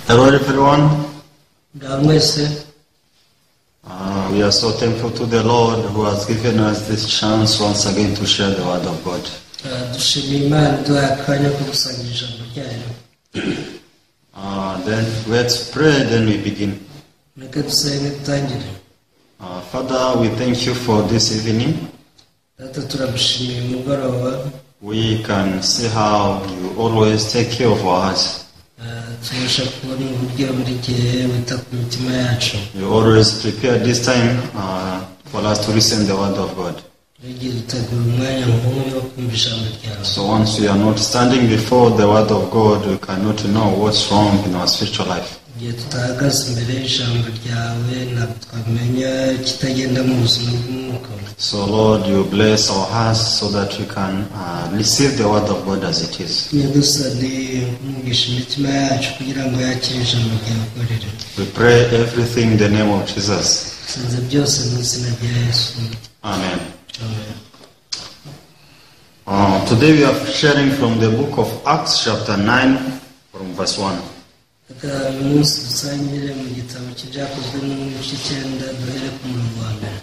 Hello everyone. Ngaho mwese. We are so thankful to the Lord who has given us this chance once again to share the word of God. Dushimiye Imana iduhaye akanya ko gusangira ijambo ryayo. Then let's pray, then we begin. Reka dusenge dutangire. Father, we thank you for this evening. Data, turagushimiye umugoroba. We can see how you always take care of our hearts. Tubasha kubona uburyo buri gihe wita ku mitima yacu. You always prepare this time for us to listen the word of God. Buri gihe dutegura umwanya nk'uyu wo kumva ijambo ryawe. So once we are not standing before the word of God, we cannot know what's wrong in our spiritual life. Igihe tutahagaze imbere y'ijambo ryawe, ntabwo twamenya ikitagenda mu buzima bw'umwuka. So Lord, you bless our hearts so that we can receive the word of God as it is. Nyagasani, umugisha imitima yacu kugira ngo yakire ijambo ryawe uko riri. We pray everything in the name of Jesus. Dusenze byose mu izina rya Yesu. Amen. Amen. Today we are sharing from the book of Acts chapter 9 from verse 1. Reka uyu munsi dusangire mu gitabo cy'Ibyakozwe n'ibice 9, duhere ku murongo wa mbere.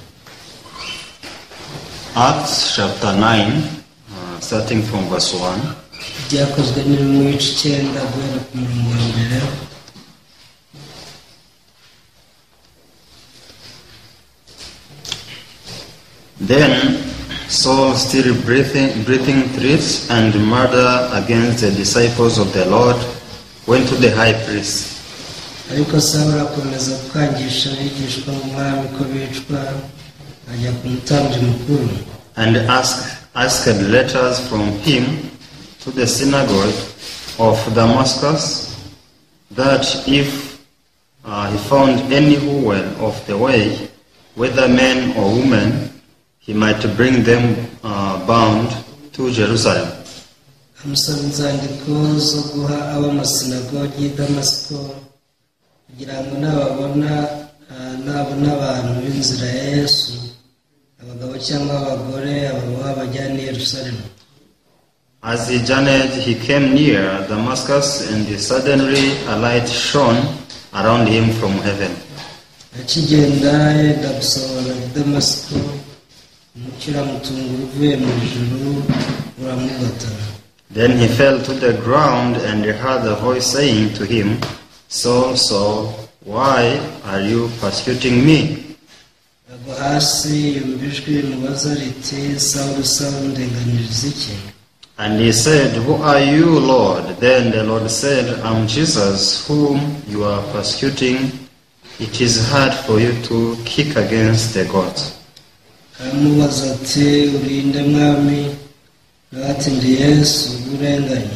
Acts chapter 9, starting from verse 1. Ibyakozwe n'ibice 9, guhera ku murongo wa mbere. Then Saul, still breathing threats and murder against the disciples of the Lord, went to the high priest. Ariko Sawuli akomeza gukangisha abigishwa b'umwami ko bicwa, ajya ku mutambyi mukuru. And asked letters from him to the synagogue of Damascus, that if he found any who were of the way, whether men or women, he might bring them bound to Jerusalem. Amusaba inzandiko zo guha ab'amasinagogi y'i Damasiko, kugira ngo nabona abantu b'inzira ya Yesu, abagabo cyangwa abagore, ababoha bajyane i Yerusalemu. As he journeyed, he came near Damascus, and suddenly a light shone around him from heaven. Akigenda yenda gusohora i Damasiko, umucyo uramutungura uvuye mu ijuru uramugota. Then he fell to the ground and he heard a voice saying to him, Saul, Saul, why are you persecuting me? Agwa hasi yumva ijwi rimubaza riti, Sawuli, Sawuli, undenganiriza iki? And he said, Who are you, Lord? Then the Lord said, I'm Jesus, whom you are persecuting. It is hard for you to kick against the gods. Aramubaza ati, Uri nde, Mwami? Nawe ati, Ndi Yesu urenganya.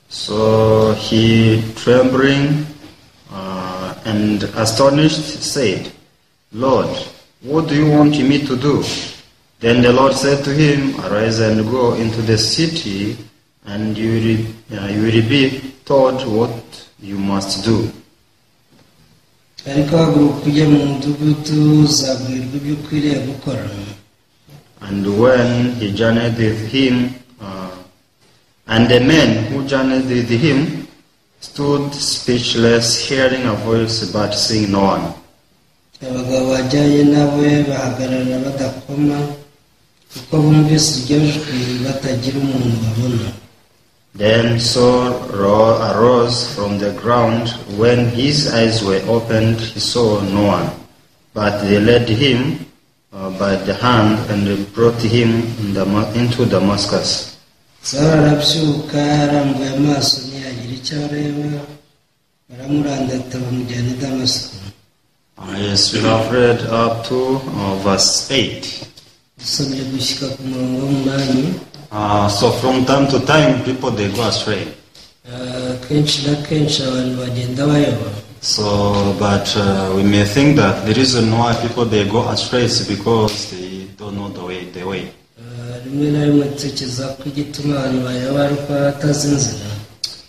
So he, trembling and astonished, said, Lord, what do you want me to do? Then the Lord said to him, Arise and go into the city, and you will be told what you must do. Ariko haguruka ujye mu mudugudu, uzabwirwa ibyo ukwiriye gukora. And when he journeyed with him, and the men who journeyed with him stood speechless, hearing a voice but seeing no one. Abagabo bajyanye nawe bahagarara badakoma, kuko bumvise iryo jwi batagira umuntu babona. Then Saul arose from the ground. When his eyes were opened, he saw no one. But they led him by the hand and brought him into Damascus. Sawuli arabyuka, arambuye amaso ntiyagira icyo areba, baramurandata bamujyana i Damasiko. Yes, we have read up to verse 8. Dusomye gushyika ku murongo w'umunani. So from time to time, people, they go astray. Kenshi na kenshi abantu bagenda bayoba. So, but we may think that the reason why people they go astray is because they don't know the way. Rimwe na rimwe dutekereza ko igituma abantu bayoba ari uko batazi inzira.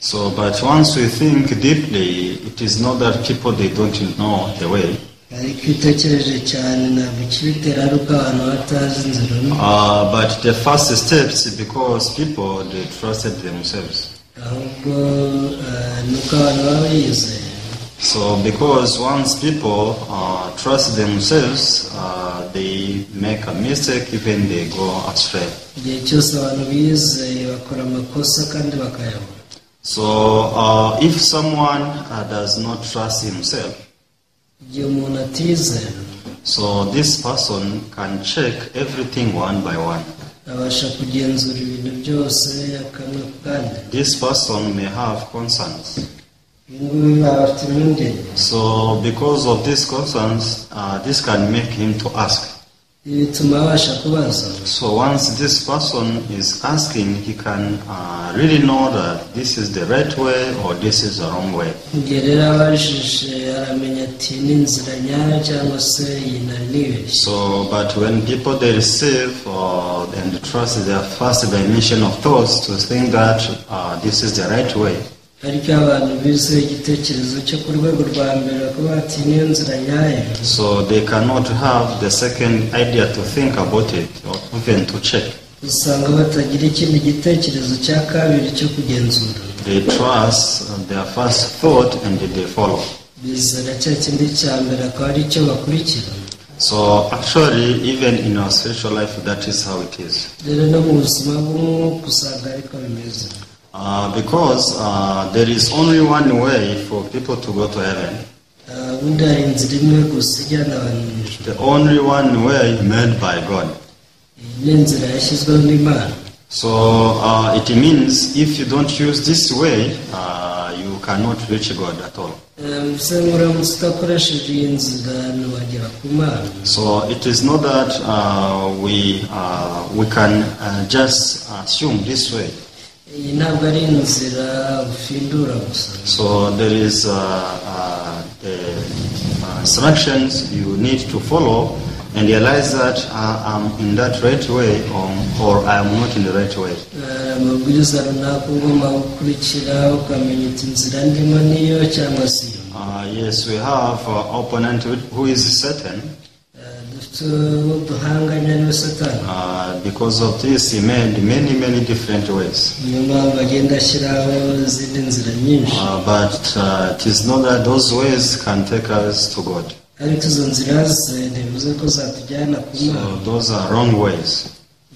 So, but once we think deeply, it is not that people they don't know the way. Ariko iyo utekereje cyane ntabwo ikibitera ari uko abantu batazi inzira. But the first steps because people they trusted themselves. Ahubwo ni uko abantu baba biyizeye. So because once people trust themselves, they make a mistake, even they go astray. Igihe cyose abantu biyizeye bakora amakosa kandi bakayabona. So if someone does not trust himself, igihe umuntu atizera, so this person can check everything one by one. Abasha kugenzura ibintu byose akamwe ku kandi. This person may have concerns. Uyu nguyu aba afite impungenge. So because of these concerns, this can make him to ask. Ibi bituma abasha kubaza. So once this person is asking, he can really know that this is the right way or this is the wrong way. Igihe rero abajije aramenya ati ni inzira nyayo cyangwa se iyi nari nibeshye. So, but when people they receive and trust their first dimension of thoughts to think that this is the right way, ariko iyo abantu bizeye igitekerezo cyo ku rwego rwa mbere bakaba bati niyo nzira nyayo, so they cannot have the second idea to think about it or even to check. Usanga batagira ikindi gitekerezo cya kabiri cyo kugenzura. They trust their first thought and they follow. Bizera cya kindi cya mbere akaba ari cyo bakurikira. So actually, even in our spiritual life, that is how it is. Rero no mu buzima bw'umwuka usanga ariko bimeze. Because there is only one way for people to go to heaven. Ah, ubundi hari inzira imwe gusa ijyana abantu mu ijuru. The only one way made by God. Iyi ni inzira yashyizweho n'Imana. So it means if you don't use this way, you cannot reach God at all. Eh, bivuze ngo uramutse udakoresheje iyi nzira ntiwagera ku Mana. So it is not that we can just assume this way. Iyi ntabwo ari inzira ufindura gusa. So there is the instructions you need to follow and realize that I'm in that right way or I am not in the right way. Hari amabwiriza runaka ugomba gukurikira ukamenya uti inzira ndimo niyo cyangwa si yo. Yes, we have opponent who is Satan. Eh, dufite uwo duhanganye ariwe Satani. Because of this, he made many, many different ways. Niyo mpamvu agenda ashyiraho izindi nzira nyinshi. But it is not that those ways can take us to God. Ariko izo nzira ze ntibivuze ko zatujyana ku Mana. So those are wrong ways.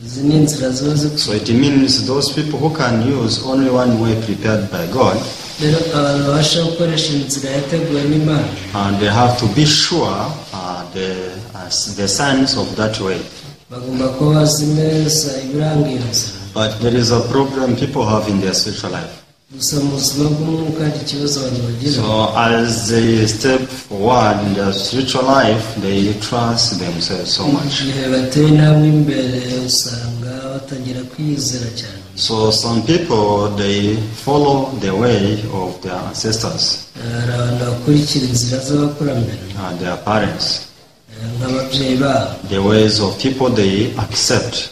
Izi ni inzira ziba zipfuye. So it means those people who can use only one way prepared by God, Rero abantu babasha gukoresha inzira yateguwe n'Imana, and they have to be sure the signs of that way. Bagomba kuba bazi neza ibiranga iyo nzira. But there is a problem people have in their spiritual life. Gusa mu buzima bw'umwuka hari ikibazo abantu bagira. So as they step forward in their spiritual life, they trust themselves so much. Igihe bateye intambwe imbere usanga batangira kwiyizera cyane. So some people, they follow the way of their ancestors, hari abantu bakurikira inzira z'abakurambere, their parents, nk'ababyeyi babo, the ways of people they accept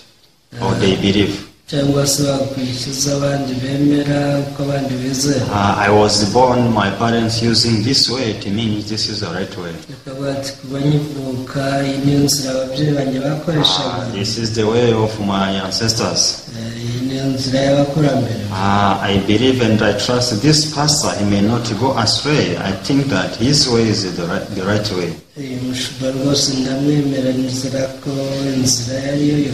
or they believe. Cyangwa se bakurikiza abandi bemera uko abandi bizera. I was born, my parents using this way, it means this is the right way. Bakavuga ati kuba nkivuka iyi niyo nzira ababyeyi banjye bakoreshaga. This is the way of my ancestors. Eh, iyi niyo nzira y'abakurambere. I believe and I trust this pastor, he may not go astray. I think that his way is the right way. Uyu mushumba rwose ndamwemera nizera ko inzira ye ariyo yo.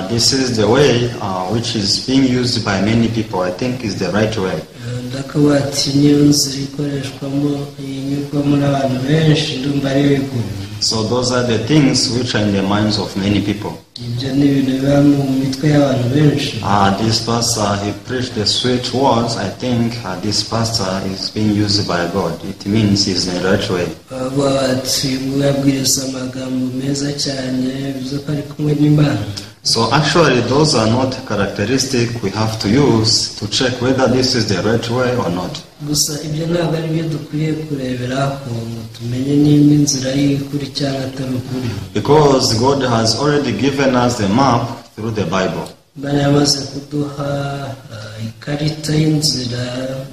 This is the way which is being used by many people. I think is the right way. Eh, ndakavuga ati niyo nzira ikoreshwamo inyurwamo n'abantu benshi ndumva ariyo ikuru. So those are the things which are in the minds of many people. Ibyo ni ibintu biba mu mitwe y'abantu benshi. This pastor, he preached the sweet words. I think this pastor is being used by God. It means he's in the right way. Bavuga bati uyu nguyu abwiriza amagambo meza cyane bivuze ko ari kumwe n'Imana. So actually, those are not characteristic we have to use to check whether this is the right way or not. Gusa ibyo ntabwo ari byo dukwiye kureberaho ngo tumenye nimba inzira y'ukuri cyangwa atari ukuri. Because God has already given us the map through the Bible. Imana yamaze kuduha ah, ikarita y'inzira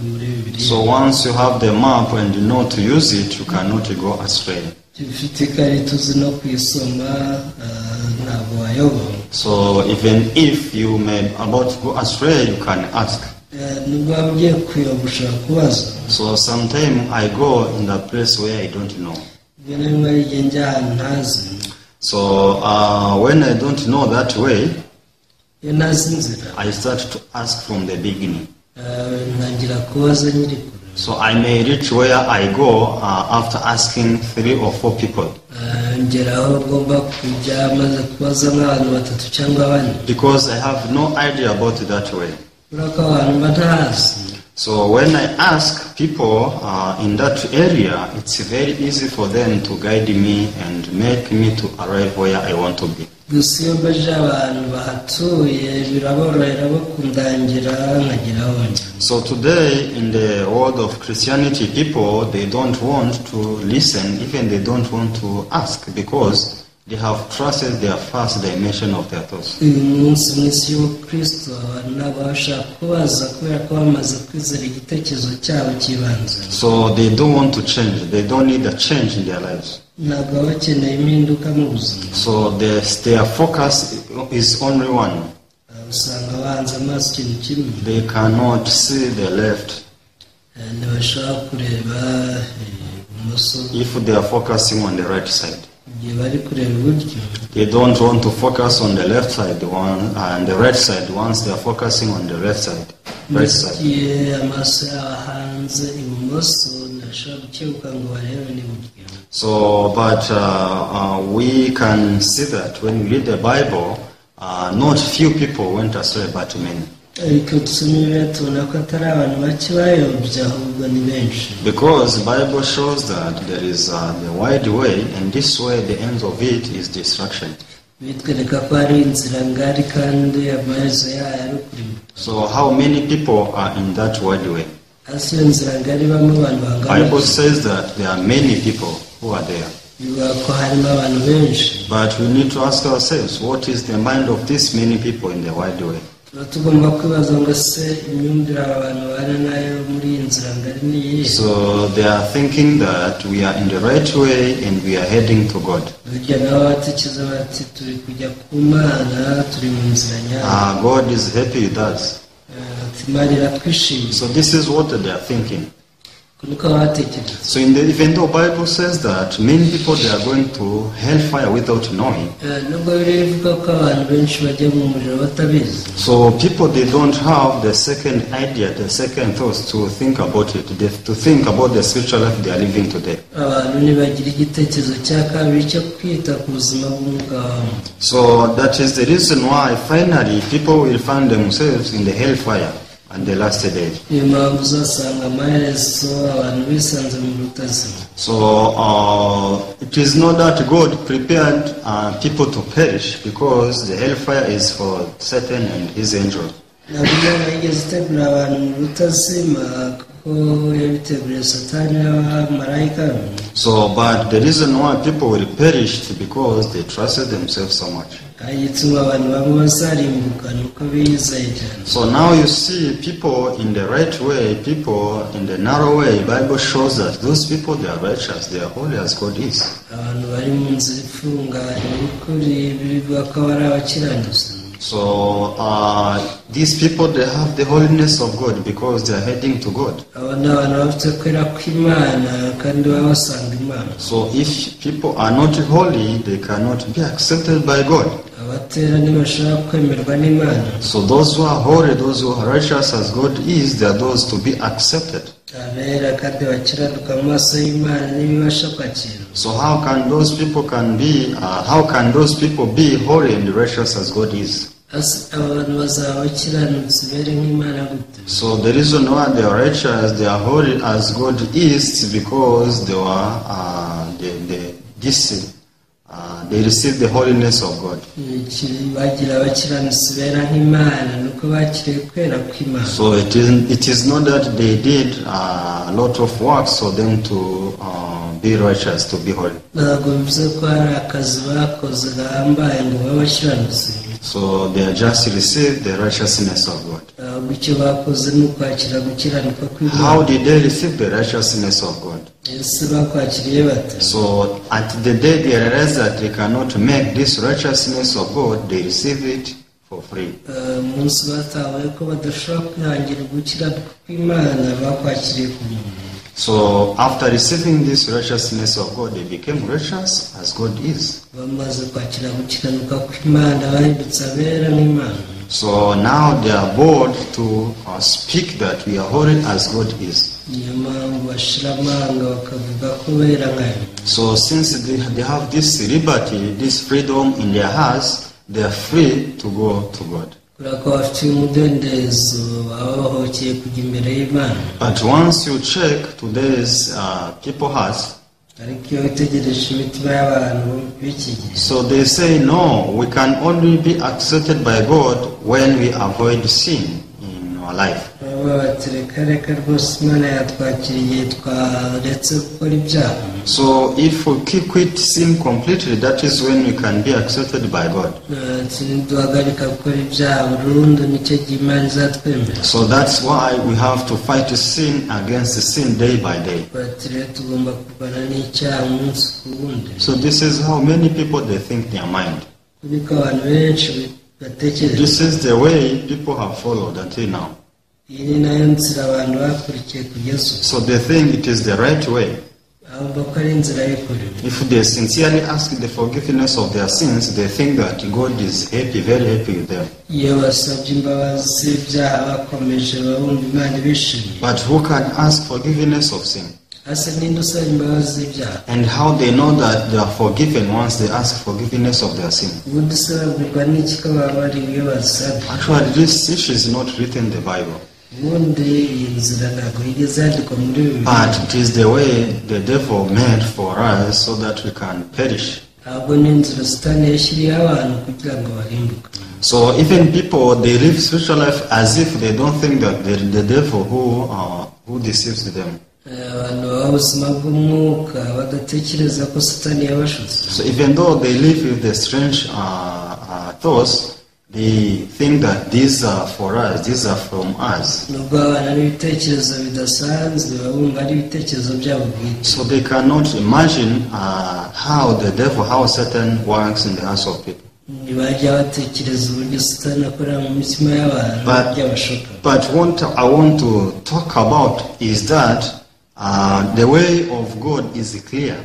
muri Bibiliya. So once you have the map and you know to use it, you cannot go astray. Ufite ikarita uzi no kuyisoma ah, ntabwo wayoba. So even if you may about to go astray, you can ask. Nubwo waba ugiye kuyoba ushobora kubaza. So sometimes I go in the place where I don't know. Rimwe na rimwe hari igihe njya ahantu ntazi. So when I don't know that way, Iyo ntazi inzira, I start to ask from the beginning. Ntangira kubaza nkiri kure. So I may reach where I go after asking three or four people. Ngera aho ngomba kujya maze kubaza nk'abantu batatu cyangwa bane. Because I have no idea about that way. Kubera ko aho hantu mba ntahazi. So when I ask people in that area, it's very easy for them to guide me and make me to arrive where I want to be. Gusa iyo mbajije abantu bahatuye biraborohera bo kundangira nkagera aho njya. So today in the world of Christianity, people, they don't want to listen, even they don't want to ask, because they have trusted their first dimension of their thoughts. Uyu munsi mu isi y'ubukristo abantu ntabwo baba bashaka kubaza kubera ko bamaze kwizera igitekerezo cyabo cy'ibanze. So they don't want to change. They don't need a change in their lives. Ntabwo baba bakeneye impinduka mu buzima. So their focus is only one. Usanga bahanze amaso ikintu kimwe. They cannot see the left Ntibashobora kureba ibumoso if they are focusing on the right side. Igihe bari kureba iburyo. They don't want to focus on the left side one and the right side once they are focusing on the left side. Right side. Igihe amaso yabo ahanze ibumoso ntibashobora gukebuka ngo barebe n'iburyo. So, but we can see that when we read the Bible, not few people went astray, but many. Ariko dusoma Bibiliya tubona ko atari abantu bake bayobye ahubwo ni benshi. Because the Bible shows that there is the wide way, and this way, the end of it is destruction. Bitwereka ko hari inzira ngari kandi amaherezo yayo ari ukurimbuka. So, how many people are in that wide way? Hasi iyo nzira ngari ibamo abantu bangana Bible iki? Says that there are many people who are there. Bivuga ko harimo abantu benshi. But we need to ask ourselves, what is the mind of these many people in the wide way? Tuba tugomba kwibaza ngo ese imyumvire aba bantu bari nayo muri iyi nzira ngari ni iyihe? So they are thinking that we are in the right way and we are heading to God. Burya nabo batekereza bati turi kujya ku Mana turi mu nzira nyayo. God is happy with us. Ati Imana iratwishimiye. So this is what they are thinking. Uko niko batekereza. So even though Bible says that many people, they are going to hellfire without knowing. Nubwo Bibiliya ivuga ko abantu benshi bajya mu muriro batabizi. So people, they don't have the second idea, the second thoughts to think about it, to think about the spiritual life they are living today. Abantu ntibagira igitekerezo cya kabiri cyo kwita ku buzima bw'umwuka wabo. So that is the reason why finally people will find themselves in the hellfire and the last day. Niyo mpamvu uzasanga amaherezo abantu bisanze mu rutazima. So it is not that God prepared people to perish, because the hellfire is for Satan and his angels. Ntabwo Imana yigeze itegura abantu mu rutazima kuko yabiteguriye Satani n'abamarayika be. So, but the reason why people will perish is because they trusted themselves so much. Igituma abantu bamwe bazarimbuka ni uko biyizeye cyane. So now you see people in the right way, people in the narrow way. Bible shows that those people, they are righteous, they are holy as God is. Abantu bari mu nzira ifunganye y'ukuri bivuga ko bari abakiranutsi. So these people, they have the holiness of God because they are heading to God. Aba ni abantu bafite kwera kw'Imana kandi baba basanga Imana. So if people are not holy, they cannot be accepted by God. Abatera ntibashobora kwemerwa n'Imana. So those who are holy, those who are righteous as God is, they are those to be accepted. Abera kandi bakiranuka mu maso y'Imana ntibibasha kwakira. So how can those people be holy and righteous as God is? Ese aba bantu bazaba abakiranutsi bere nk'Imana gute? So the reason why they are righteous, they are holy as God is, because they were they, this they received the holiness of God. Iki bagira abakiranutsi bera nk'Imana ni uko bakiriye kwera kw'Imana. So it is not that they did a lot of works for them to be righteous, to be holy. Ntabwo bivuze ko hari akazi bakoze gahambaye ngo babe abakiranutsi. So they just received the righteousness of God. Ahubwo icyo bakoze ni ukwakira gukiranuka kw'Imana. How did they receive the righteousness of God? Ese bakwakiriye bate? So at the day they realize that they cannot make this righteousness of God, they receive it for free. Umunsi batahuye ko badashobora kwihangira gukiranuka kw'Imana, bakwakiriye ku muntu. So after receiving this righteousness of God, they became righteous as God is. Bamaze kwakira gukiranuka kw'Imana, bahindutse abera nk'Imana. So now they are bold to speak that we are holy as God is. Niyo mpamvu bashira amanga bakavuga ko bera nkayo. So since they have this liberty, this freedom in their hearts, they are free to go to God. Kubera ko bafite umudendezo, baba babohokeye kujya imbere y'Imana. But once you check today's people hearts, Ariko iyo witegereje imitima y'abantu b'iki gihe, so they say, no, we can only be accepted by God when we avoid sin in our life. Baba bati: "Reka reka rwose, Imana yatwakira igihe twaretse gukora ibyaha." So if we keep quit sin completely, that is when we can be accepted by God. Ati niduhagarika gukora ibyaha burundu, nicyo gihe Imana izatwemera. So that's why we have to fight sin against sin day by day. Bati rero tugomba kurwana n'icyaha umunsi ku wundi. So this is how many people they think their mind. Niko abantu benshi batekereza. This is the way people have followed until now. Iyi ni nayo nzira abantu bakurikiye kugeza ubu. So they think it is the right way. Bumva ko ari inzira y'ukuri. If they sincerely ask the forgiveness of their sins, they think that God is happy, very happy with them. Iyo basabye imbabazi z'ibyaha bakomeje, bumva Imana ibishimiye. But who can ask forgiveness of sin? Ese ninde usaba imbabazi z'ibyaha? And how they know that they are forgiven once they ask forgiveness of their sin? Ubundi se babwirwa n'iki ko bababariwe iyo bazisabye? Actually, this issue is not written in the Bible. Ubundi iyi nzira ntabwo yigeze yandikwa muri Bibiliya. But it is the way the devil made for us so that we can perish. Ahubwo ni inzira Sitani yashyiriyeho abantu kugira ngo barimbuke. So even people, they live spiritual life as if they don't think that the devil who deceives them. Abantu babaho ubuzima bw'umwuka badatekereza ko Satani yabashutse. So even though they live with the strange thoughts, they think that these are for us, these are from us. Nubwo babana n'ibitekerezo bidasanzwe, baba bumva ari ibitekerezo byabo bwite. So they cannot imagine how the devil, how Satan works in the hearts of people. Ntibajya batekereza uburyo Satani akorera mu mitima y'abantu byabashuka. But what I want to talk about is that the way of God is clear.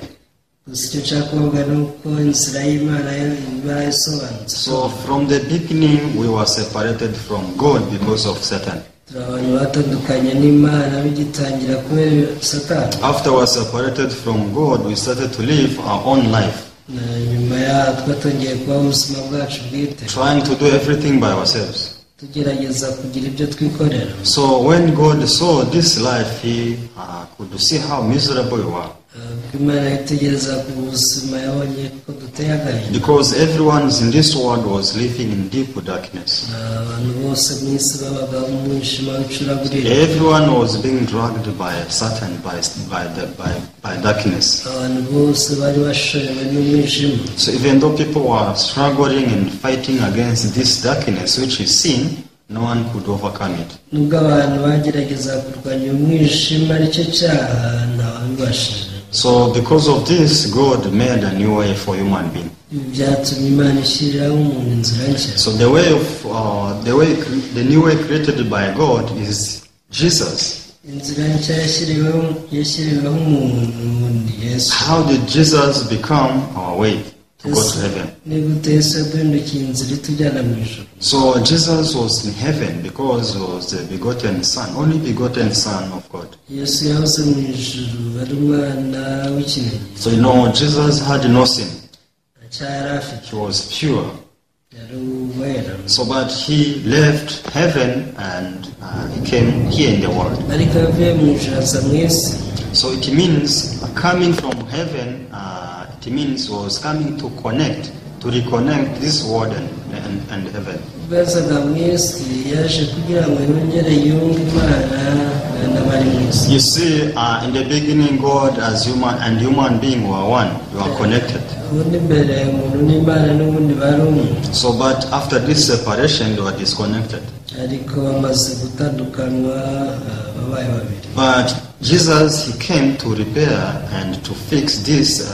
Gusa icyo nshaka kuvuga ni uko inzira y'Imana yo iba isobanutse. So from the beginning, we were separated from God because of Satan. Turi abantu batandukanye n'Imana bigitangira kubera Satani. After we were separated from God, we started to live our own life, Na nyuma yaho twatangiye kubaho ubuzima bwacu bwite, trying to do everything by ourselves. Tugerageza kugira ibyo twikorera. So when God saw this life, He could see how miserable we were. Ubwo Imana yitegereza ku buzima, yabonye ko duteye agahinda. Because everyone in this world was living in deep darkness. Abantu bose mu isi babaga mu mwijima w'icuraburindi. Everyone was being dragged by Satan, by darkness. Abantu bose bari bashorewe n'umwijima. So even though people were struggling and fighting against this darkness, which is sin, no one could overcome it. Nubwo abantu bagerageza kurwanya umwijima, aricyo cyaha, ntawabibashije. So because of this, God made a new way for human being. Ibi byatumye Imana ishyiriraho umuntu inzira nshya. So the way of the way the new way created by God is Jesus. Inzira nshya yashyiriweho umuntu ni Yesu. How did Jesus become our way to go to heaven? Ni gute Yesu yaduhindukiye inzira itujyana mu ijuru? So Jesus was in heaven because he was the begotten Son, only begotten Son of God. Yesu yahoze mu ijuru ari umwana w'ikinege. So Jesus had no sin. Nta cyaha yari afite. He was pure. Yari uwera. So, but he left heaven and he came here in the world. Ariko yavuye mu ijuru aza mu isi. So it means coming from heaven. It means was coming to connect, to reconnect this world and heaven. Ubwo yazaga mu isi, yaje kugira ngo yongere yunge Imana n'abari mu isi. You see, in the beginning, God as human and human being were one. You are connected. Ubundi mbere umuntu n'Imana n'ubundi bari umwe. So, but after this separation, they were disconnected. Ariko bamaze gutandukanywa, babaye babiri. But Jesus, he came to repair and to fix this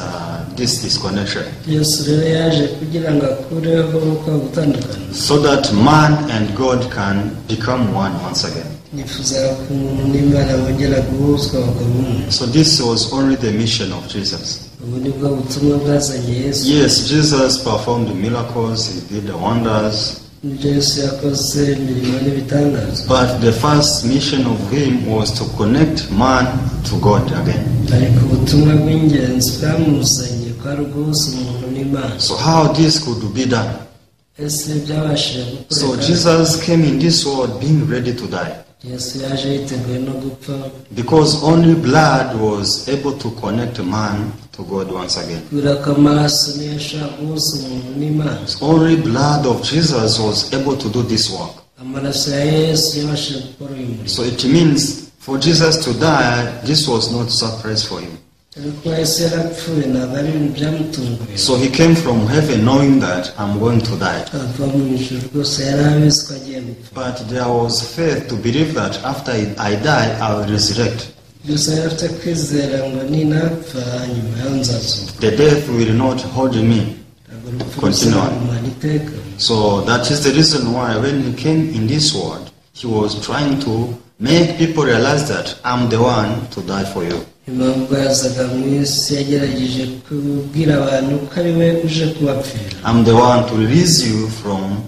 this disconnection, Yesu rero yaje kugira ngo akureho kwa gutandukana, so that man and God can become one once again. Nifuzaga ko umuntu n'Imana bongera guhuzwa bakaba umwe. So this was only the mission of Jesus. Ubu ni bwo butumwa bwazanye Yesu. Yes, Jesus performed miracles, he did the wonders, Nibyo Yesu yakoze imirimo n'ibitangaza, but the first mission of him was to connect man to God again. Ariko ubutumwa bw'ingenzi bwamuzanye kwari uguhuza umuntu n'Imana. So how this could be done? Ese byabashije So gukoreka? Jesus came in this world being ready to die. Yesu yaje yiteguye no gupfa, Because only blood was able to connect man to God once again. Kubera ko amaraso niyo ashobora guhuza umuntu n'Imana. Only blood of Jesus was able to do this work. Amaraso ya Yesu yabashije gukora uyu murimo. So it means for Jesus to die, this was not surprise for him. Ariko Yesu yarapfuye ntabwo ari ibintu byamutunguye. So he came from heaven knowing that I'm going to die. Ava mu ijuru rwose yari abizi ko agiye gupfa. But there was faith to believe that after I die, I will resurrect. Gusa yari afite kwizera ngo ninapfa nyuma yaho nzazuka. The death will not hold me. Ntabwo urupfu Continue. Ruzamumara iteka. So that is the reason why when he came in this world, he was trying to make people realize that I'm the one to die for you. Impamvu ubwo yazaga mu isi yagerageje kubwira abantu ko ari we uje kubapfira, I'm the one to release you from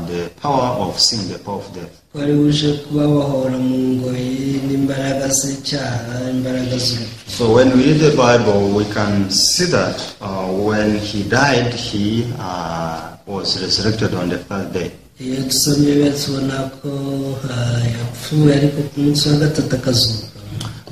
the power of sin, the power of death. Ko ari we uje kubabohora mu ngoyi n'imbaraga z'icyaha, imbaraga z'urupfu. So when we read the Bible, we can see that when he died, he was resurrected on the third day. Iyo dusomye Bibiliya tubona ko yapfuye ariko ku munsi wa gatatu akazuka.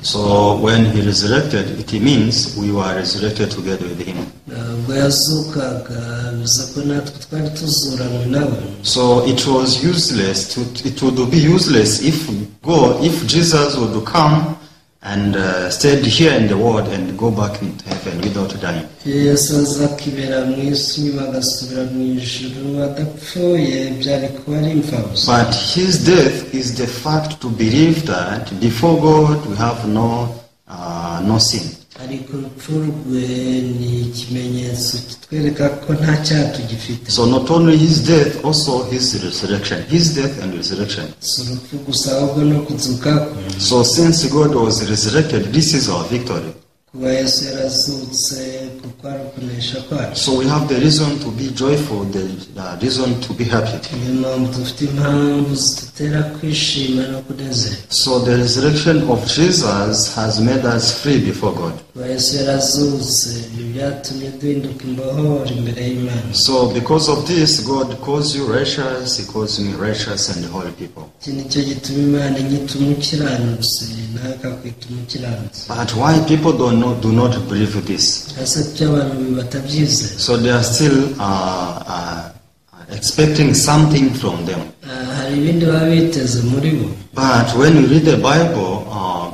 So when he resurrected, it means we were resurrected together with him. Ubwo yazukaga bivuze ko natwe twari tuzuranywe nawe. So it was useless. It would be useless if Jesus would come and stayed here in the world and go back into heaven without dying. Iyo Yesu aza akibera mu isi nyuma agasubira mu ijuru adapfuye byari kuba ari imfabusa. But his death is the fact to believe that before God we have no sin. Ariko urupfu rwe ni ikimenyetso kitwereka ko nta cyaha tugifite. So not only his death, also his resurrection. His death and resurrection. Si urupfu gusa ahubwo no kuzuka kwe. So since God was resurrected, this is our victory. Kuba Yesu yarazutse kuko ari ukunesha kwacu. So we have the reason to be joyful, the reason to be happy. Niyo mpamvu dufite impamvu zidutera kwishima no kunezerwa. So the resurrection of Jesus has made us free before God. Kuba Yesu yarazutse ibyo byatumye duhinduka imbohore imbere y'Imana. So because of this, God calls you righteous, He calls me righteous and holy people. Iki ni cyo gituma Imana inyita umukiranutsi nawe ikakwita umukiranutsi. But why people don't know, do not believe this? Ese kuki abantu batabyizera? So they are still expecting something from them. Ah, hari ibindi baba biteze muri bo. But when you read the Bible,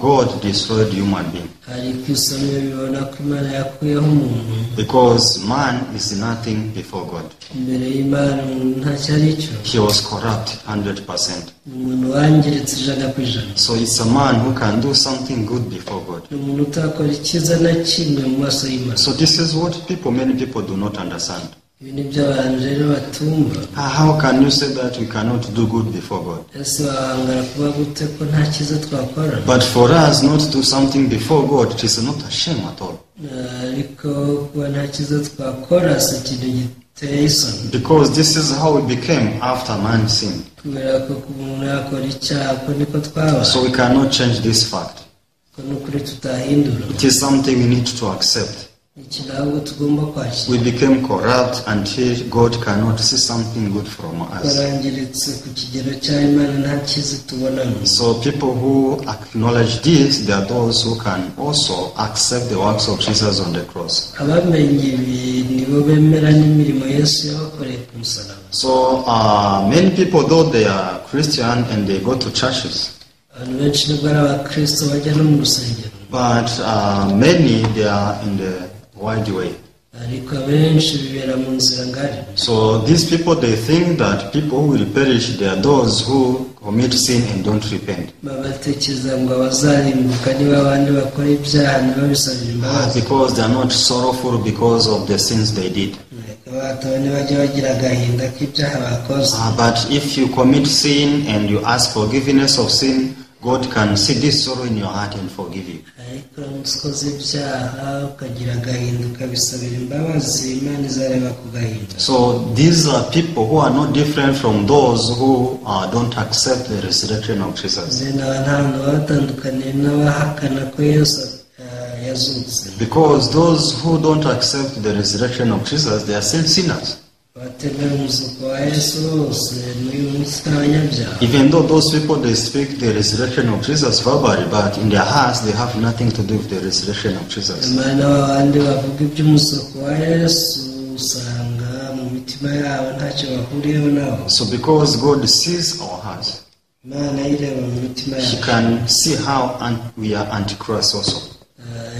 God destroyed human being Ariko isomyo bibona ko Imana yakuyeho umuntu. Because man is nothing before God. Imbere y'Imana umuntu ntacyo ari cyo. He was corrupt 100%. Ni umuntu wangiritse 100%. So it's a man who can do something good before God. Ni umuntu utakora icyiza na kimwe mu maso y'Imana. So this is what people, many people do not understand. Ibi ni byo abantu rero batumva. How can you say that we cannot do good before God? Ese wahangara kuba gute ko nta cyiza twakora? But for us not to do something before God, it is not a shame at all. Ariko kuba nta cyiza twakora si ikintu giteye isoni. Because this is how we became after man sinned. Kubera ko kuba umuntu yakora icyaha ko niko twabaye. So we cannot change this fact. Ko n'ukuri tutahindura. It is something we need to accept. Iki ntabwo tugomba kwakira. We became corrupt until God cannot see something good from us. Twarangiritse ku kigero cya Imana nta cyiza tubonamo. So people who acknowledge this, they are those who can also accept the works of Jesus on the cross. Abamenye ibi nibo bemera n'imirimo Yesu yabakoreye ku musaraba. So many people, though they are Christian and they go to churches, Abantu benshi nubwo ari abakristo bajya no mu rusengero, but many they are in the wide way. Ariko abenshi bibera mu nzira ngari. So these people, they think that people who will perish, they are those who commit sin and don't repent. Babatekereza ngo abazarimbuka niba abandi bakora ibyaha ntibabisabire imbabazi. Because they are not sorrowful because of the sins they did. Bataba ntibajya bagira agahinda k'ibyaha bakoze. But if you commit sin and you ask forgiveness of sin, God can see this sorrow in your heart and forgive you. Ariko uramutse ukoze ibyaha ukagira agahinda ukabisabira imbabazi, Imana izareba ku gahinda. So these are people who are not different from those who don't accept the resurrection of Jesus. Bene aba nta hantu baba batandukaniye n'abahakana ko Yesu yazutse. Because those who don't accept the resurrection of Jesus, they are still sinners. Abatemera umuzuko wa Yesu bose n'uyu munsi ni abanyabyaha. Even though those people, they speak the resurrection of Jesus verbally, but in their hearts they have nothing to do with the resurrection of Jesus. Nyamara n'abandi bavuga iby'umuzuko wa Yesu usanga mu mitima yabo ntacyo bahuriyeho nabo. So because God sees our hearts, Imana yireba mu mitima He yacu. can see how we are antichrist also.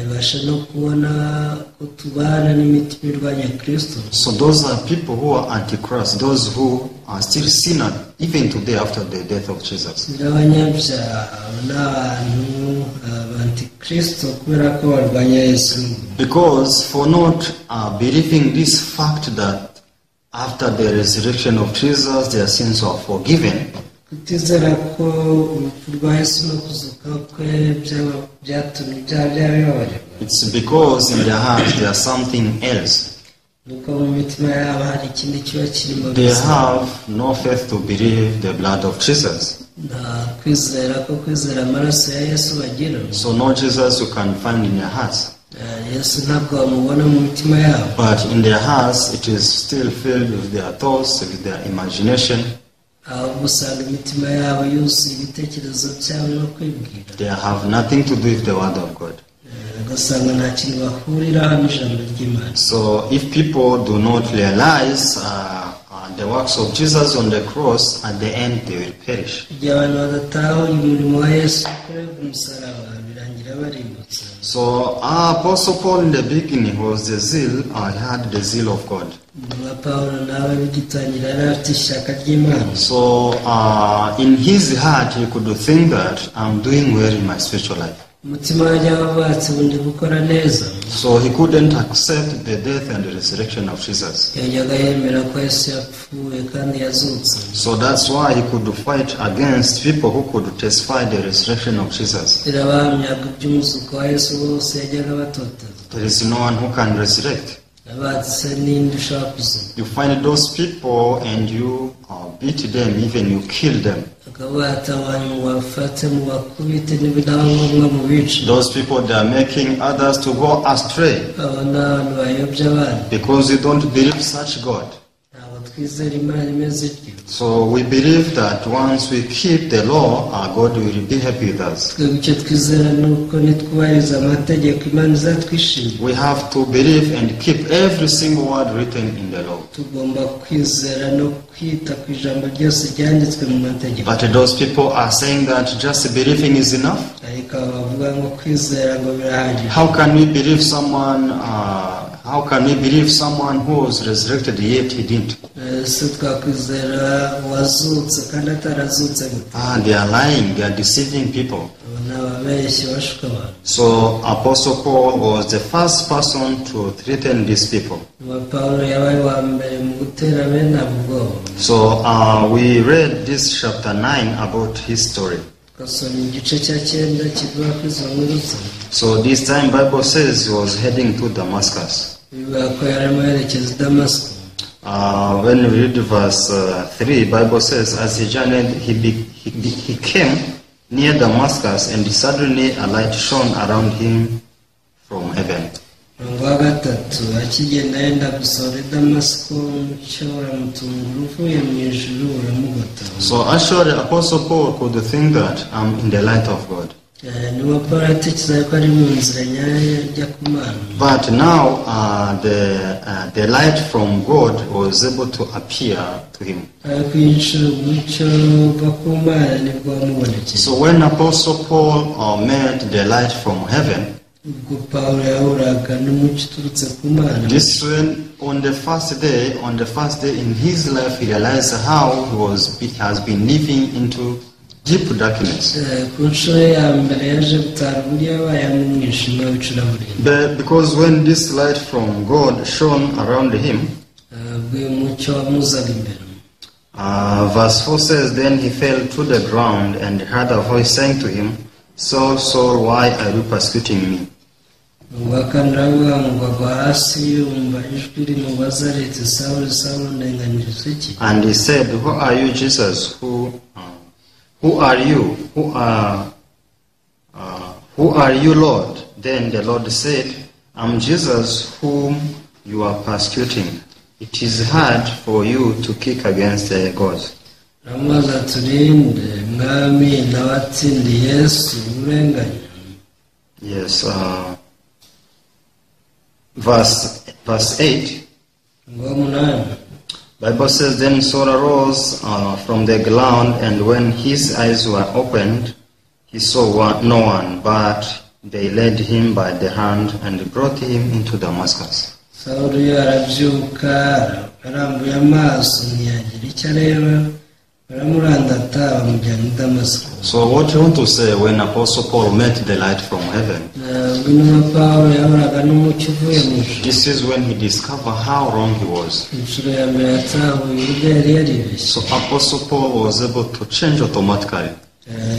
Ibasha no kubona ko tubana n'imitima irwanya Kristo. So those are people who are antichrist, those who are still sinners even today after the death of Jesus. N'abanyabyaha n'abantu abantikristo kubera ko barwanya Yesu. Because for not believing this fact that after the resurrection of Jesus their sins were forgiven, kutizera ko urupfu rwa Yesu no kuzuka kwe byatumye ibyaha byabo bibabarirwa. It's because in their hearts there is something else. Nuko mu mitima yabo hari ikindi kiba kirimo. They have no faith to believe the blood of Jesus. Nta kwizera ko kwizera amaraso ya Yesu bagira. So no Jesus you can find in their hearts. Yesu ntabwo bamubona mu mitima yabo. But in their hearts it is still filled with their thoughts, with their imagination. Ahubwo usanga imitima yabo yuzuye ibitekerezo byabo no kwibwira. They have nothing to do with the word of God. Ugasanga nta kintu bahuriraho n'ijambo ry'Imana. So if people do not realize the works of Jesus on the cross, at the end they will perish. Igihe abantu badatahura umurimo wa Yesu ukorerwa umusaraba birangira barimbutse. So Apostle Paul in the beginning was the zeal, he had the zeal of God. Intumwa Pawulo nawe bigitangira yari afite ishyaka ry'Imana. So in his heart he could think that I'm doing well in my spiritual life. Umutima we wajyaga ubundi gukora neza. So he couldn't accept the death and the resurrection of Jesus. Yajyaga yemera ko Yesu yapfuye kandi yazutse. So that's why he could fight against people who could testify the resurrection of Jesus. Birabahamyaga iby'umuzuko wa Yesu bose yajyaga abatoteza. There is no one who can resurrect. Abatse n'indi ushaka kuzuka. You find those people and you beat them, even you kill them. Akabata abantu mubafate mubakubite n'ibinaba ngombwa mubice. Those people, they are making others to go astray. Abo ni abantu bayobya abandi. Because you don't believe such God. Ntabwo twizera Imana imeze ityo. So we believe that once we keep the law, our God will be happy with us. Twebwe icyo twizera ni uko nitwubahiriza amategeko Imana izatwishimira. We have to believe and keep every single word written in the law. Tugomba kwizera no kwita ku ijambo ryose ryanditswe mu mategeko. But those people are saying that just believing is enough. Ariko abo bavuga ngo kwizera ngo birahagije. How can we believe someone? How can we believe someone who was resurrected yet he didn't? Ese twakwizera uwazutse kandi atarazutse gute? They are lying. They are deceiving people. Abo ni ababeshyi bashuka abantu. So Apostle Paul was the first person to threaten these people. Pawulo yabaye uwa mbere mu gutera bene abo ubwoba. So we read this chapter 9 about his story. Twasomye igice cya 9 kivuga ko izo nkuru ze. So this time Bible says he was heading to Damascus. Bivuga ko yarimo yerekeza i Damasiko. When we read verse 3, Bible says, as he journeyed, he came near Damascus, and suddenly a light shone around him from heaven. Umurongo wa 3, akigenda yenda gusohora i Damasiko, umucyo uramutungura uvuye mu ijuru uramugota. So actually Apostle Paul could think that I'm in the light of God. Niba Paul atekereza ko ari mu nzira nyayo ijya ku Mana. But now the light from God was able to appear to him. Ariko inshuro umucyo uva ku Mana nibwo wamubonekeye. So when Apostle Paul met the light from heaven, Ubwo Pawulo yahuraga n'umucyo uturutse ku Mana, This when on the first day in his life, he realized how he has been living into deep darkness. Ku nshuro ya mbere yaje gutahura uburyo yabaye mu mwijima w'icuraburindi. But because when this light from God shone around him, Ubwo uyu mucyo wamuzaga imbere, Verse 4 says, "Then he fell to the ground and heard a voice saying to him, 'Saul, Saul, why are you persecuting me?'" Ubwa kane aravuga ngo agwa hasi yumva ijwi rimubaza riti: "Sawuli, Sawuli, undenganyiriza iki?" And he said, "Who are you, Jesus? Who are you? Who are you, Lord?" Then the Lord said, "I'm Jesus whom you are persecuting. It is hard for you to kick against the goads." Aramubaza ati: "Uri nde, Mwami?" Nawe ati: "Ndi Yesu urenganya." Yes. Verse 8. Ngo umunani. Bible says, "Then Saul arose from the ground, and when his eyes were opened, he saw no one, but they led him by the hand and brought him into Damascus." Sawuli arabyuka, arambuye amaso ntiyagira icyo areba, baramurandata bamujyana i Damasiko. So what you want to say, when Apostle Paul met the light from heaven, Ubwo intumwa Pawulo yahuraga n'umucyo uvuye mu ijuru, this is when he discovered how wrong he was. Inshuro ya mbere yatahuye uburyo yari yaribeshye. So Apostle Paul was able to change automatically.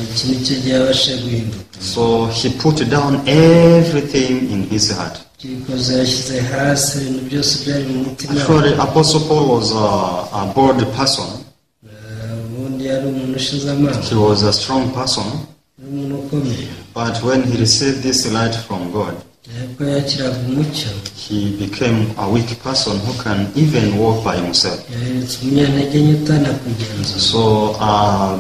Iki ni cyo gihe yabashije guhinduka. So he put down everything in his heart. Byikoze yashyize hasi ibintu byose byari mu mutima we. Actually, Apostle Paul was a bold person. Ubundi yari umuntu ushize amanga. He was a strong person. Yari umuntu ukomeye. But when he received this light from God, Ariko yakiraga umucyo, he became a weak person who can even walk by himself. Yahindutse umunyantege nke utanakugenzura. So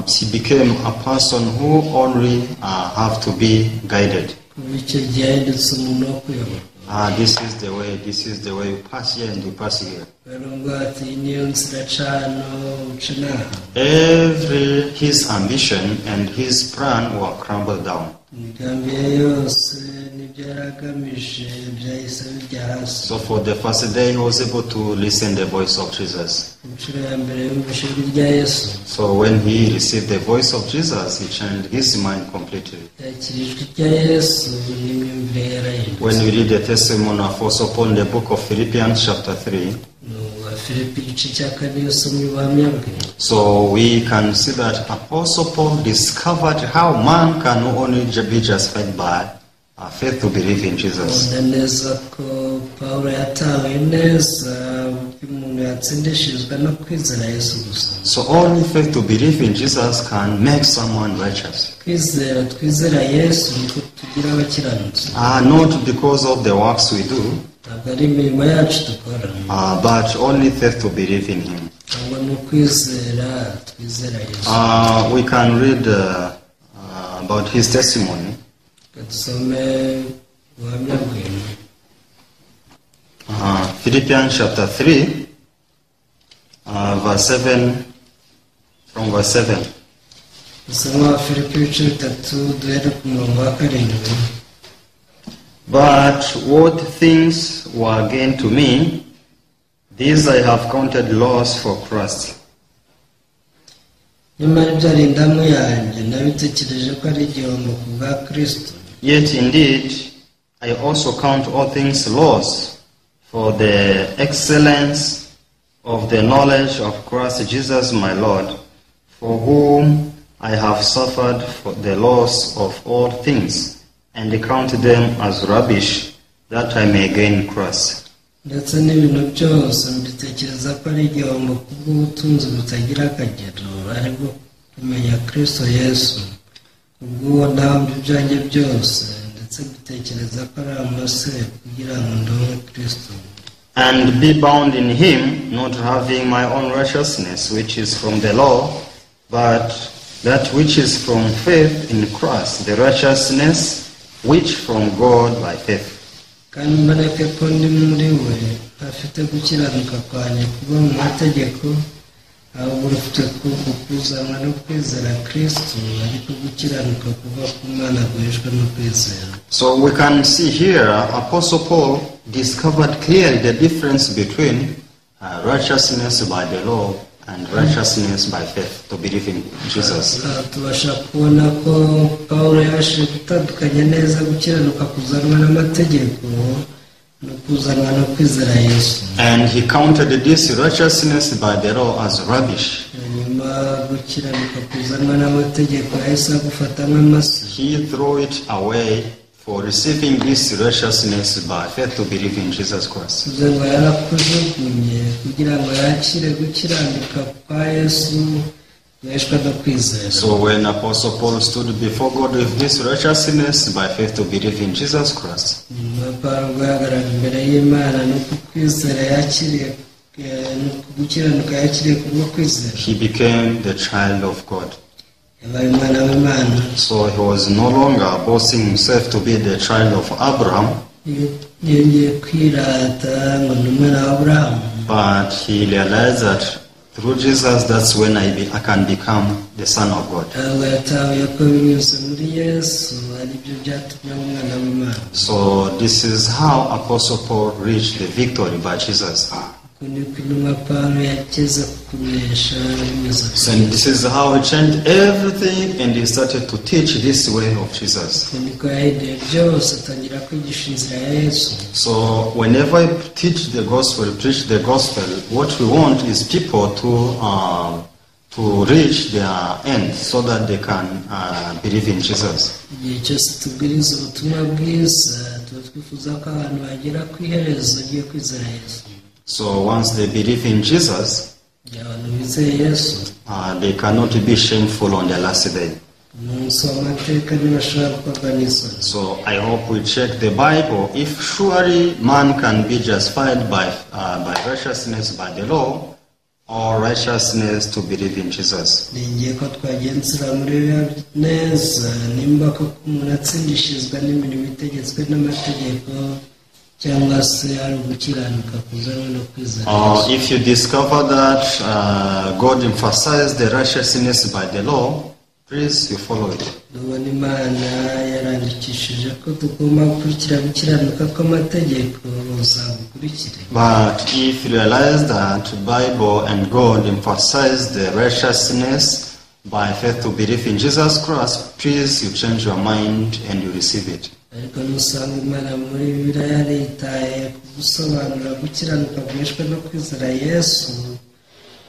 he became a person who only have to be guided. Kuva icyo gihe yahindutse umuntu wo kuyoborwa. Ah, this is the way, this is the way, you pass here and you pass here. Baravuga ati: "Iyi niyo nzira, ca hano uce n'aha." Every his ambition and his plan were crumbled down. Imigambi ye yose n'ibyo yari agamije byahise bijya hasi. So for the first day, he was able to listen the voice of Jesus. Inshuro ya mbere yumvise ijwi rya Yesu. So when he received the voice of Jesus, he changed his mind completely. Yakira ijwi rya Yesu n'imyumvire ye yarahindutse. When we read the testimony of Apostle Paul in the book of Philippians chapter 3, Ni Filipi igice cya kane iyo usomye ubuhamya bwe, so we can see that Apostle Paul discovered how man can only be justified by faith to believe in Jesus. Ubona neza ko Pawulo yatahuye neza uburyo umuntu yatsindishirizwa no kwizera Yesu gusa. So only faith to believe in Jesus can make someone righteous. Kwizera twizera Yesu niko tugira abakiranutsi. Not because of the works we do, Ntabwo ari imirimo yacu dukora, but only faith to believe in Him. Ahubwo ni ukwizera twizera Yesu. We can read about his testimony. Reka dusome ubuhamya bwe. Philippians chapter 3, verse 7, from verse 7. Dusome Abafilipi ibice bitatu duhere ku murongo wa karindwi. "But what things were gain to me, these I have counted loss for Christ." "Nyamara ibyari indamu yanjye nabitekereje ko ari igihombo ku bwa Kristo." "Yet indeed, I also count all things loss for the excellence of the knowledge of Christ Jesus my Lord, for whom I have suffered for the loss of all things, and count them as rubbish, that I may gain Christ." "Ndetse n'ibintu byose mbitekereza ko ari igihombo kubw'ubutunzi butagira akagero aribwo kumenya Kristo Yesu, kubw'uwo nahombye ibyanjye byose ndetse mbitekereza ko ari amase kugira ngo ndonke Kristo." "And be bound in him, not having my own righteousness, which is from the law, but that which is from faith in Christ, the righteousness which from God by faith." "Kandi mboneke ko ndi muri we ntafite gukiranuka kwanjye kuba mu mategeko, Ahubwo rufite kuzanwa no kwizera Kristo, ariko gukiranuka kuva ku Mana guheshwa no kwizera. So we can see here Apostle Paul discovered clearly the difference between righteousness by the law and righteousness by faith, to believe in Jesus. Aha tubasha kubona ko Pawulo yabashije gutandukanya neza gukiranuka kuzanwa n'amategeko no kuzanwa no kwizera Yesu. And he counted this righteousness by the law as rubbish. Hanyuma gukiranuka kuzanwa n'amategeko yahise agufata nk'amase. He threw it away for receiving this righteousness by faith to believe in Jesus Christ. Bivuze ngo yarakujugunye kugira ngo yakire gukiranuka kwa Yesu guheshwa no kwizera. So when Apostle Paul stood before God with this righteousness by faith to believe in Jesus Christ, Nyuma Pawulo ubwo yahagararaga imbere y'Imana no ku kwizera yakiriye no ku gukiranuka yakiriye kubwo kwizera, he became the child of God. Yabaye umwana w'Imana. So he was no longer boasting himself to be the child of Abraham, Yongeye kwirata ngo ni umwana wa Aburahamu, but he realized that through Jesus, that's when I can become the Son of God. Ahubwo yatahuye ko binyuze muri Yesu aribyo byatumye aba umwana w'Imana. So this is how Apostle Paul reached the victory by Jesus. Uku niko intumwa Pawulo yageze ku kunesha binyuze kuri So and this is how he changed everything and he started to teach this way of Jesus. Uku niko yahinduye byose atangira kwigisha inzira ya Yesu. So whenever I teach the gospel, preach the gospel, what we want is people to reach their end so that they can believe in Jesus. Igihe cyose tubwiriza ubutumwa bwiza tuba twifuza ko abantu bagera ku iherezo ryo kwizera Yesu. So once they believe in Jesus, Igihe abantu bizeye Yesu, they cannot be shameful on the last day. Umunsi w'amateka ntibashobora gukorwa n'isoni. So I hope we check the Bible. If surely man can be justified by righteousness by the law, or righteousness to believe in Jesus. Niringiye ko twagenzura muri Bibiliya neza nimba koko umuntu atsindishirizwa n'imirimo itegetswe n'amategeko cyangwa se ari ugukiranuka kuzanwa no kwizera Or Yesu. If you discover that God emphasized the righteousness by the law, please you follow it. Nubona Imana yarandikishije ko tugomba gukurikira gukiranuka kw'amategeko uzagukurikire. But if you realize that Bible and God emphasize the righteousness by faith to believe in Jesus Christ, please you change your mind and you receive it. Ariko nusanga Imana muri Bibiliya yaritaye ku gusobanura gukiranuka guheshwa no kwizera Yesu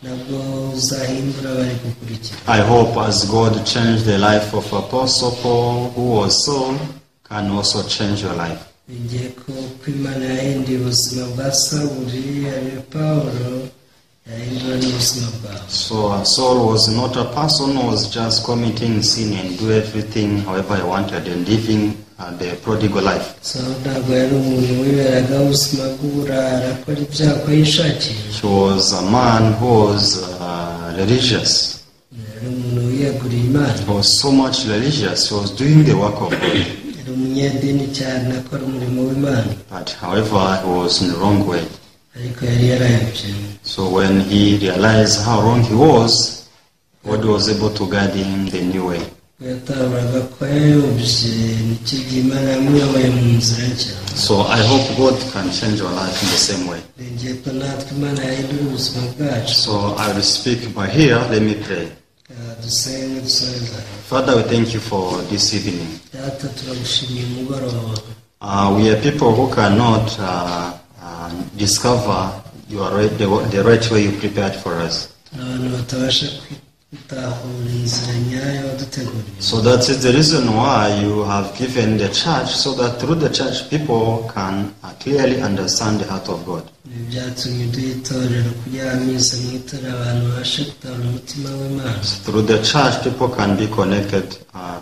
nabwo uzahindura bari gukurikira. I hope as God changed the life of Apostle Paul, who was Saul, can also change your life. Niringiye ko uko Imana yahinduye ubuzima bwa Sawuli ariwe Pawulo yahindura n'ubuzima bwawe. So Saul was not a person who was just committing sin and do everything however he wanted and living the prodigal life. Sawuli ntabwo yari umuntu wiberagaho ubuzima bw'uburara akora ibyaha uko yishakiye. He was a man who was religious. Yari umuntu wiyeguriye Imana. He was so much religious. He was doing the work of God. Yari umunyedini cyane akora umurimo w'Imana. But however, he was in the wrong way. Ariko yari yarayobye. So when he realized how wrong he was, God was able to guide him the new way. Ubwo yatahuraga ko yayobye nicyo gihe Imana yamuyoboye mu nzira nshya. So I hope God can change your life in the same way. Niringiye ko natwe Imana yahindura ubuzima bwacu. So I will speak by here. Let me pray. Reka dusenge dusoreze. Father, we thank you for this evening. Data turagushimiye umugoroba. We are people who cannot discover the right way you prepared for us. Turi abantu batabasha gutahura inzira nyayo waduteguriye. So that is the reason why you have given the church, so that through the church people can clearly understand the heart of God. Ibi byatumye uduha itorero kugira ngo binyuze mu itorero abantu babashe gutahura umutima w'Imana. Through the church people can be connected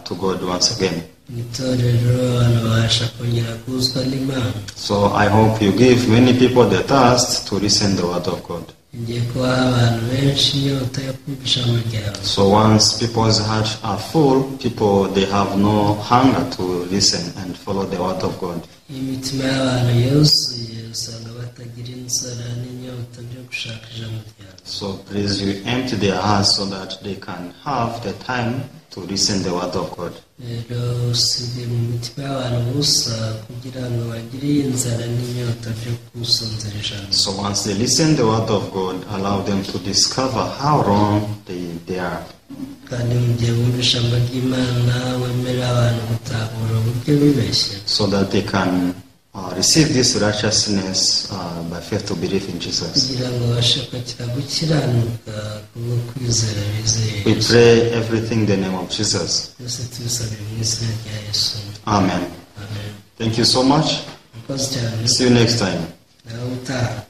to God once again. Mu itorero abantu babasha kongera guhuzwa n'Imana. So I hope you give many people the task to listen the word of God. Ngiye kubaha abantu benshi inyota yo kumva ijambo ryawe. So once people's hearts are full, people they have no hunger to listen and follow the word of God. Iyo imitima y'abantu yuzuye usanga batagira inzara n'inyota byo gushaka ijambo ryawe. So please you empty their hearts so that they can have the time to listen the word of God. Rero usige mu mitima y'abantu ubusa kugira ngo bagire inzara n'inyota byo gusonzera ijambo. So once they listen the word of God, allow them to discover how wrong they are. Kandi mu gihe bumva ijambo ry'Imana wemerera abantu gutahura uburyo bibeshye. So that they can receive this righteousness by faith to believe in Jesus. Kugira ngo babashe kwakira gukiranuka kubwo kwizera bizeye We Yesu. Pray everything in the name of Jesus. Byose tubisabye mu izina rya Yesu. Amen. Amen. Thank you so much. Murakoze cyane. See you next time. Nawe utaha.